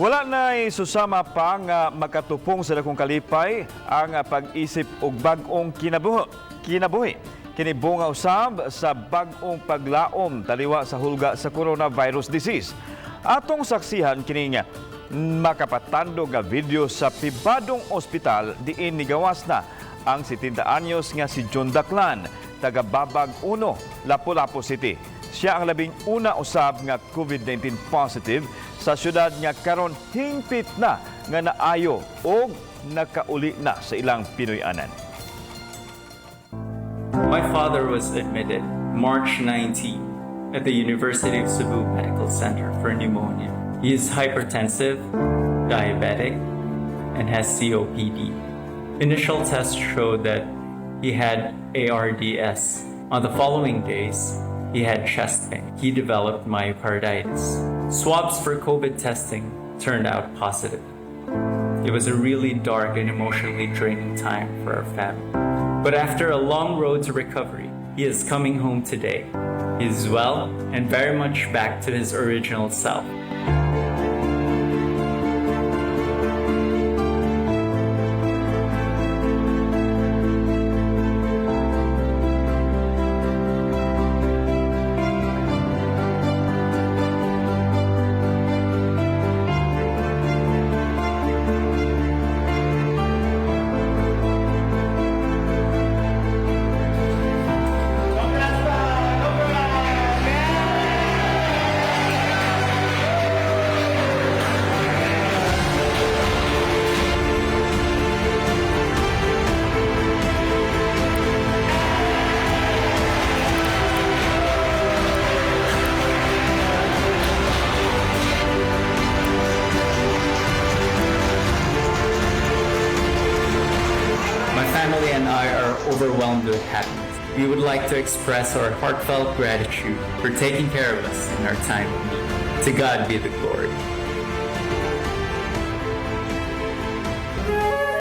Wala na susama pa nga makatupong sa dakong kalipay ang pag-isip og bag-ong kinabuhi. Kini bunga usab sa bag-ong paglaom taliwa sa hulga sa coronavirus disease. Atong saksihan kining makapatandog nga video sa pribadong ospital diin nigawas na ang 70 anyos nga si John Daclan, taga Babag 1, Lapu-Lapu City. Siya ang labing una usab nga COVID-19 positive sa syudad nga karon hingpit na nga naayo og nakauli na sa ilang Pinoy-anan. My father was admitted March 19 at the University of Cebu Medical Center for pneumonia. He is hypertensive, diabetic, and has COPD. Initial tests showed that he had ARDS. On the following days, he had chest pain. He developed myocarditis. Swabs for COVID testing turned out positive. It was a really dark and emotionally draining time for our family. But after a long road to recovery, he is coming home today. He is well and very much back to his original self. My family and I are overwhelmed with happiness. We would like to express our heartfelt gratitude for taking care of us in our time of need. To God be the glory.